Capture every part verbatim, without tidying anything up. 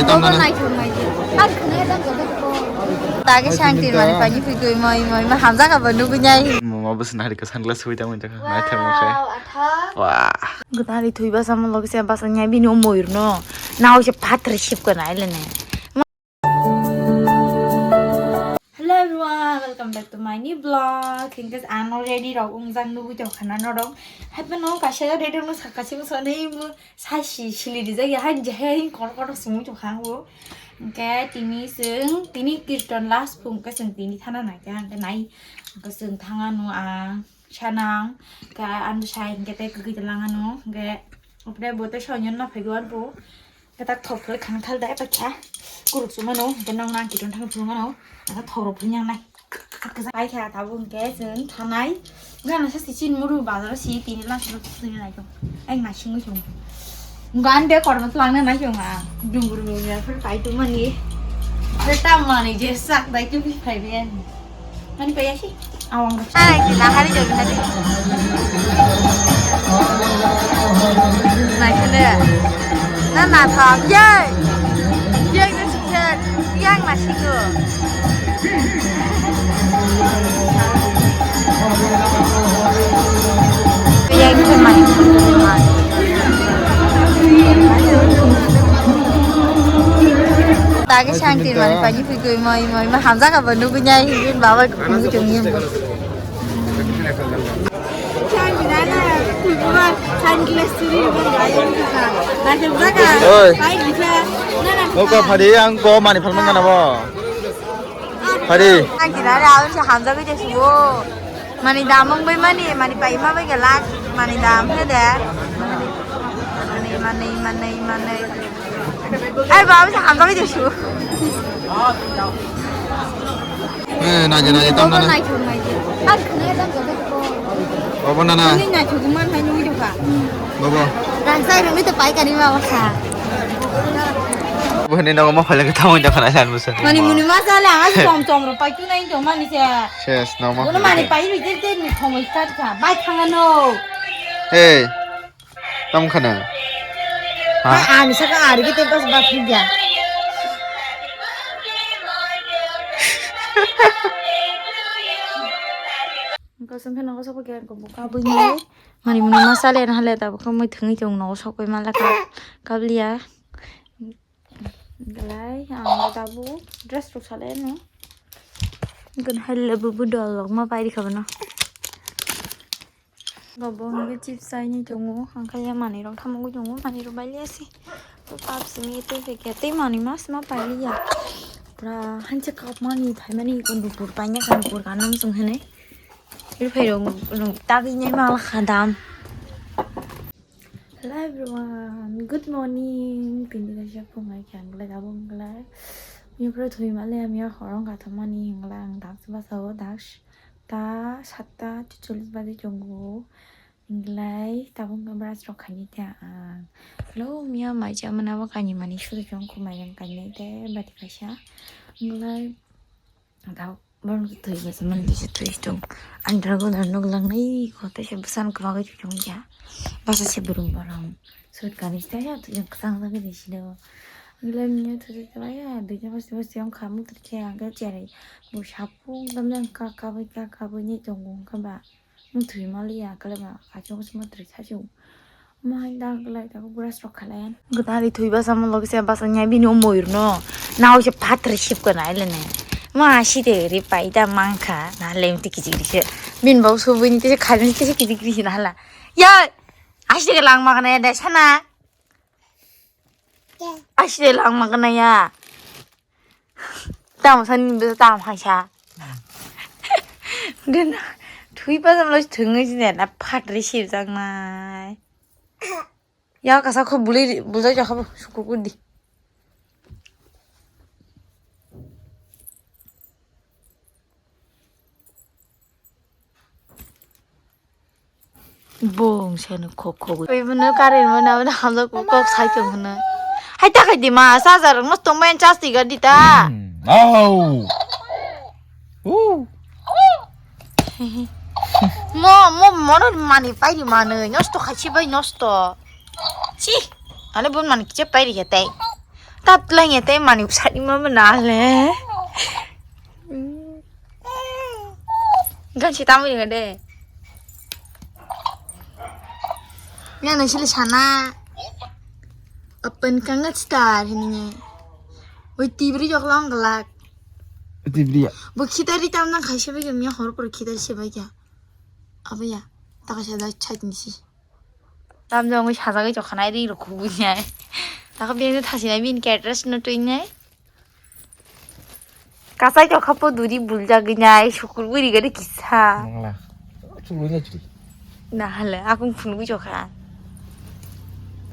Tamnana. Dagi sangti mani pani pui tui moi moi ma hamjak abo nugui nai. Mama bwswk nari ka sunglass sui tamo jaka nai thang mo khe. Wow, atha. Wah. Gudari thui basa mo logi se basa nyai bini o moyur no. Nao se phatri sip ka nai lene. Hello everyone, welcome back to my new vlog. Hingke ang already rok ungjak nugui tong khana norok. Happy no kaisa ready no sakasi mo sonai mo. Saisi sili rijak ya, hai je hai kor kor sumui tong kha ang bo. Hingke tini chwng, tini kirtan last phung khe chwng tini thana nai khe, hingke nai, hingke chwng thang ano ang, sana ang, hingke ano sai hingke tei kwkwi ta lang ano, hingke opre bo tei soinyo no phaigo ang bo. Hingke tak thok khe khang thal da epa kha, kuruk sumano, hingke nong nang kirtan thang phung ano, ata thok rok phung yang nai. Pai kha tabuk hwnkhe chwng thanai. Gana sa si chin muru bazaro si tini last road tini nai tong. Ai ma singwi chwng. Gan de kormo twlang na nai chwng a. Dum buru buru ya phar pai tu mani. Re tam mani je sak dai tu bi phai bi ani. Mani pai asi. Awang. Ai ki na hari jabi hari. Nai khene. Na na thap ye. Ye. Yang masih tu. Yang itu masih tu. Tagi sangti mani pani pui tui moi moi ma hamjak abo nugui nyai hin baba nugui tong yem bo. Oi. Noko phadi ang ko mani phalmang gana bo. Phadi. Ang kinare awin se hamjagwi de subo. Mani damung bai mani, mani pai ma bai galak, mani dam he de. Mani, mani, mani, mani. Ai, babu sa hamjagwi de su. Eh, naje, naje, tam nana. Naithok, naithok. Ar khna dam jagwi ko. Obo nana. Ni naithok man hai nungwi doka. Bobo. Rang sai rungwi to pai kani ma wasa. Bo ni nogo ma phalak tamo jokha na san busa. Mani muni ma sale ang asi chom chom ro pai tu nai to mani se. Ses, no ma. Bono mani pai ri ter ter ni khomoi start kha. Bai thanga no. Hey. Tam khana. Ha? Ani saka ari ke tepas ba thigya. Kosong khana kosong ke ko buka bunya. Mani muni masale na hale ta buka moi thangwi tong no sok pai mala ka kabliya. Galai ang tabu dress rok sale no. Gun hal le bubu dol lok ma pai ri khabana. Bobo hwnwi chips chaini tongo, hwnkhai ya manwi rok thamogwi tongo, manwi rok bai liya se. Pap simi tei peke tei manwi ma sima pai liya. Pura hanse kap mani phaimani kondukpur paina kondukpur kanam song hene. Rifai rok rok tagwi nai ma kha dam. Hello everyone, good morning. Tini kaisa phungai khe ang glai abo glai. Miyapra thwi male, miya horong katham mani hinglai ang dak se basa o dak. Ta satta chicholish baje chongo. Hinglai tabuk brush rok khaini ta ang. Lo miya mai cha mana bo kani mani suri chong khumai yang kani te bati kaisa. Hinglai tabuk borok thwi basa mani kisa thwi chong. Ang dragon rok nok lang nai ko te se bwsan kwbangwi chong ya. Basa se burung borong. Sut kani ta ya thwi kwchang jagwi de sino. Hinglai miya thwi kwlai ya dui ta basi basi yang khamuk thwi khe ang cherai. Bo sapung dam yang ka kabui ka kabui ni chong kha ba. Muthwi maliya kale ba achuk se muthwi sachu. Mai da glai ta brush rok khalai. Gudari thwi basa mo logi se basa nya bini o moyur no. Nao se phatri sip ko nai lene. Ma si de ri pai da mangkha na lem ti kiji kiji. Bin bau so bini te khalin te kiji kiji na hala. Ya. Asi de lang ma kana ya de sana. Asi de lang ma kana ya. Tamo sani bisa tamo hai sa. Dena thui pa jam lo thungi jine na phatri sir jang nai. Ya kasa kho buli bulai ja kho suku kudi. Bong seno khok khogwi. Oi bono karen bono abono hamjak kok sai tong hwnwi. Hai ta khai di ma charger rok no tong bai charge tiga di ta. Au. U. Mo mo mono mani pai di manwi nosto khai si bai nosto. Si. Ani bon mani kiche pai ri hetai. Tat lanya tei mani bwsani ma mwnale. Gan si tamwi ringa de. Ya na sili sana. Open kanga star hini. Oi tibri jok long galak. Tibri ya. Bo khitari tam nang khaisa bai ya, miya hor por khitari se bai ya. Abo ya. Taka sa da chat ni si. Tam jong oi sajagwi chokhanai ri rok khugwi nai. Taka bini thasinai bini ke address no twi nai. Kasai chokha po duri buljagwi nai sukur buri gari kisa. Mangla. Chugwi nai churi. Na hale akung phunugwi chokha.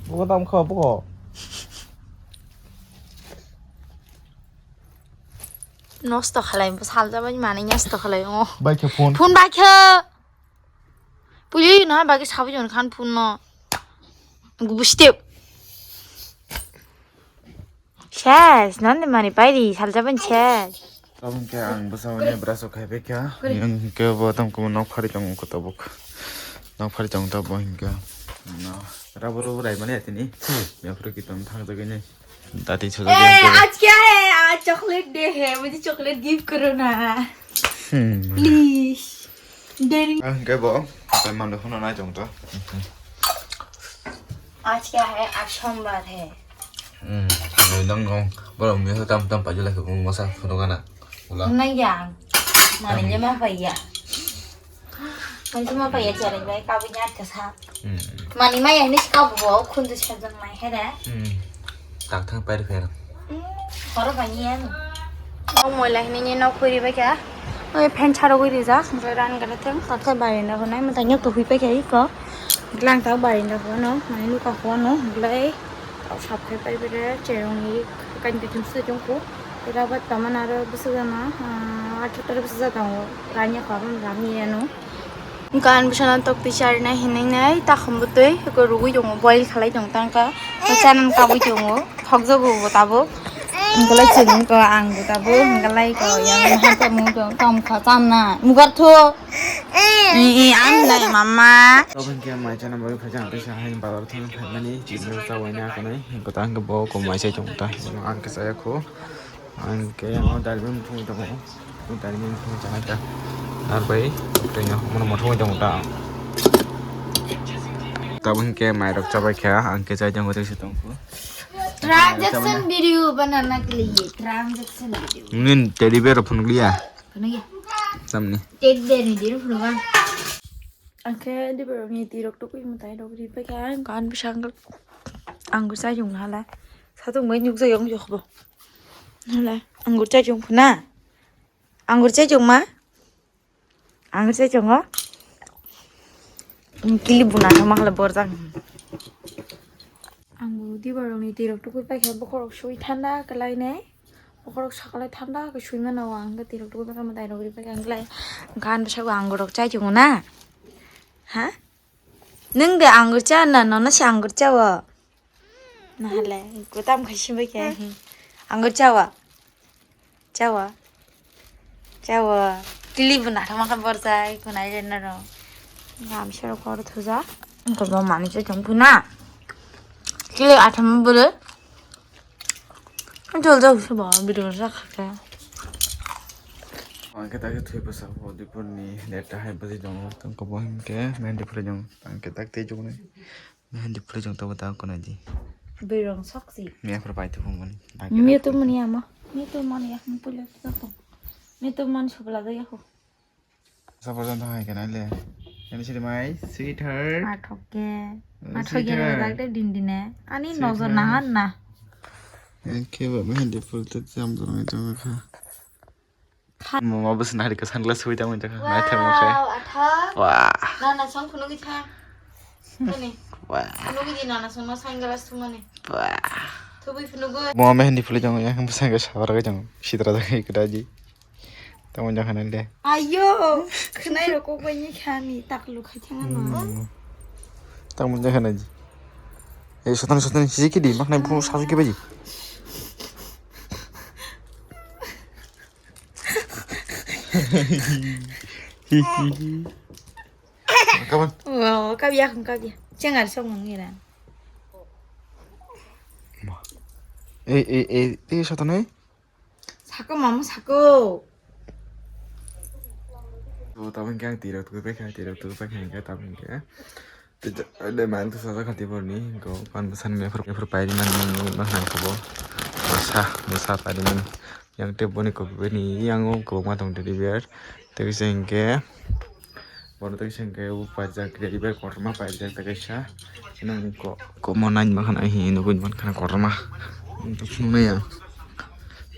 Bugo tam kha bugo. Nosto khalai bo saljabani manwi nosto khalai o. Bai khe phone. Phone bai khe. Puli na bagi sabu jon khan phone no. Gubu step. Ses, nande mani pairi saljabani ses. Tabuk khe ang bwsao ni brush rok khai pai kha. Yang khe bo tam kumo nok phari tongo kotobok. Nok phari tongo tabuk bo hinkhe. No. Rabo rabo rai mani atini. Yang phuru kitam thang jagwi ni. Dati Eh, chhajak. आज क्या है? आज chocolate day है, मुझे chocolate gift करो ना। Hmm. Please. Dairy. Ah, kebo, tai mando hono nai jong to. आज क्या है? आज सोमवार है। Hmm, nang nong, boro mi tam tam pajula ke mo sa phono gana. Ula. Nang yang, mana je ma paya. Kan cuma paya jalan baik kau nyat kesa. Hmm. Mani maya ini sih kau bawa khundu sajang mai hera. Hmm. Tak thang pai pher. Hmm. Horo banyi ya. Mau mulai ini ni nok kuri baik ya. Oi fan charo kuri ja. Sampai ran gara teng. Tak thang bayi na honai mata nyok tu hui baik ya iko. Gelang tau bayi na hono. Mani nuka hono. Mulai. Tau sap khai pai bere. Cherong ni kan bitum sejong ko. Ira bat taman aro bisa jana. Ah, athar tar bisa jana. Ranya karon rami ya no. Gan bwsano tok pichar nai hinwi nai takhum bwtwi eko rwgwi tongo, boil khalai tongo tangka. Chanani kabwi tongo, thokjago bo tabuk. Hwnkhe chwng wngkha ang bo tabuk, hwnkhe lai ko yang hapta mung tong tong kha channa. Mugar thu. I, i, ang lai mama. Tabuk hwnkhe mai chana bagwi phaikha ang teisa haini bazar thang phaimani chini chawi na kanai. Hwnkhe tangkhe bo ko mai chai tongo ta. Ang khe chaya kho. Ang khe ano darmin thung tongo. Darmin thung chana ta. Dar bai tengya mono mothong tongo ta. Tabuk hwnkhe mairok chabai kha ang khe chai tongo tei se tongkho. Transaction video banana ke liye, transaction video. Nin teddy bear phunukliya. Kono ya? Tamni. Teddy bear ni dino phunuka. Angkhe diborokni tirok tugui mwtai rok ripai khe ang kan bwsang anggur chayung hala satung bai nukjak yong jokbo hala anggur chayung phuna anggur chayung ma anggur chayung o kili buna thoma hala borjak. Ang bo diborokni tirok tugui paikha bokhorok sui thanda kwlainai. Bokhorok sakalai thanda khe sui mano ang khe tirok tugui paikha mwtai rok ri paikha ang khlai. Gan bwsai bo angurok chai tongo na? Ha? Nwng de angur cha na nono se angur cha o? Nahale kutam khai simbai khe. Angur cha o? Chawa. Chawa. Kili bo nathoma khe borjak, ikhwnai le norok. Gamsa rok kor thuja. Wngkha bo manwi se tong phuna. Kili athama bwrwi. Jol jol se bo video rwjak kha khe. Angkhe ta khe thwi bwsa bo Dipurni net ta hai bwsai tongo. Tongkha bo hinkhe Mehndi phwrwng. Angkhe tak tei joknai. Mehndi phwrwng tongwi tang kono di. Bwrwng sok si. Miya phwrwng pai tong mani. Miya tong mani ama. Miya tong mani ya. Miya tong mani subla da ya ho. Sa porjonto hai kena le. Ini sini mai sweetheart. Athok ke. Eh, Athok ke sweetheart. Dak de din dine. Ani nojor nahan na. Sweetheart. Eke ba mehndi phul te jam jam itu kha. Mama bwswk nahari kha sunglass sui tangwi tongkha. Wow, naithok mokhe. Athak. Wah. Nana song phunugwi thang. Ani. Wah. Phunugwi di nana song no sunglass thumani. Wah. Thubui phunugwi. Mama mehndi phulwi tongo yang bwskango sabar tongo. Sitra jagwi kwdaji. Tamo jang hanai le. Ayo. Khwnai rok kok bai ni khani taklu khai thang ano. Hmm. Tamo jang hanai ji. Eh, sotan sotan sisi kidi maknai phunuk sasu kibaji. Kapan? Wow, kabya, kabya. Cengar song mangira. Ma. Ei, ei, ei, ei, satanai. Sako, mama, sako. O, tabuk hingke ang tirok tugui paikha, tirok tugui paikha hingke, tabuk hingke. Tei ja-, le mail tu sajak kha tei borni, hingke o pan bwsani mephru, mephru pairi mani, nini ma hwnka bo. Bwsa, bwsa pairi mani. Yang tei boni kopi bini, yang o kwbangma tong teddy bear. Tei kisa hingke, Bono tei sengke o paijak, teddy bear kotorma paijak tei kaisa. Nang ko-, komo nai mankha na hi nugui mankha na kotorma. Nung to phunuknai ya.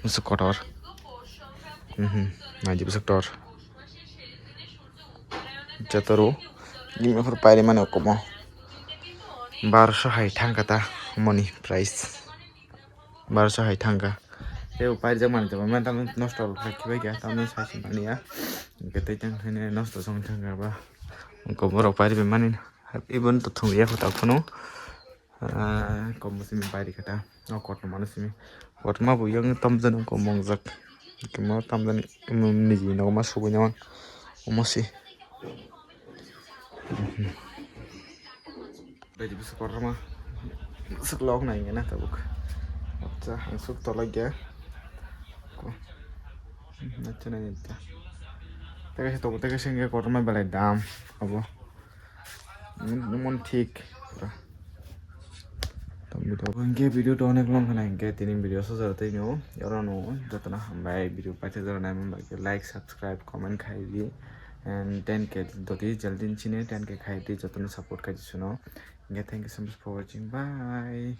Bwswk kotor. Mhm. Naidi bwswk tor. Jotoro. Ni mephru pairi mano komo. Barso hai thangkha ta moni price. Barso hai thangkha. Tei bo parijak manwi tongma, mantang nosto rok khe bai kha, tamni sai se mani ya. Hingke tei tang khe nosto song thangkha ba. Hingke borok pari bai mani. Ibon to thung ya kho ta phano. Ah, kom simi pari kha ta. O kotorma no simi. Kotorma bo yang tamjani kom mongjak. Kemo tamjani niji nokma subui nang. Omo si. Ready bwswk kotorma. Bwswk lok nai hwnwi na tabuk. Acha, ang suk tolok ya. Ko. Acha, nai ta. Tei kaisa tongo, tei kaisa hwnkhe kotorma belai dam abo. Mon thik pura. Tamo to hwnkhe video to onek long khna hwnkhe tini video sojaro tei no. Oro no jotono hambai video paithago nai man bai like, subscribe, comment khai di. And ten K doti jaldi chini ten K khai di, jotono support khai di suno. Hwnkhe thank you so much for watching. Bye.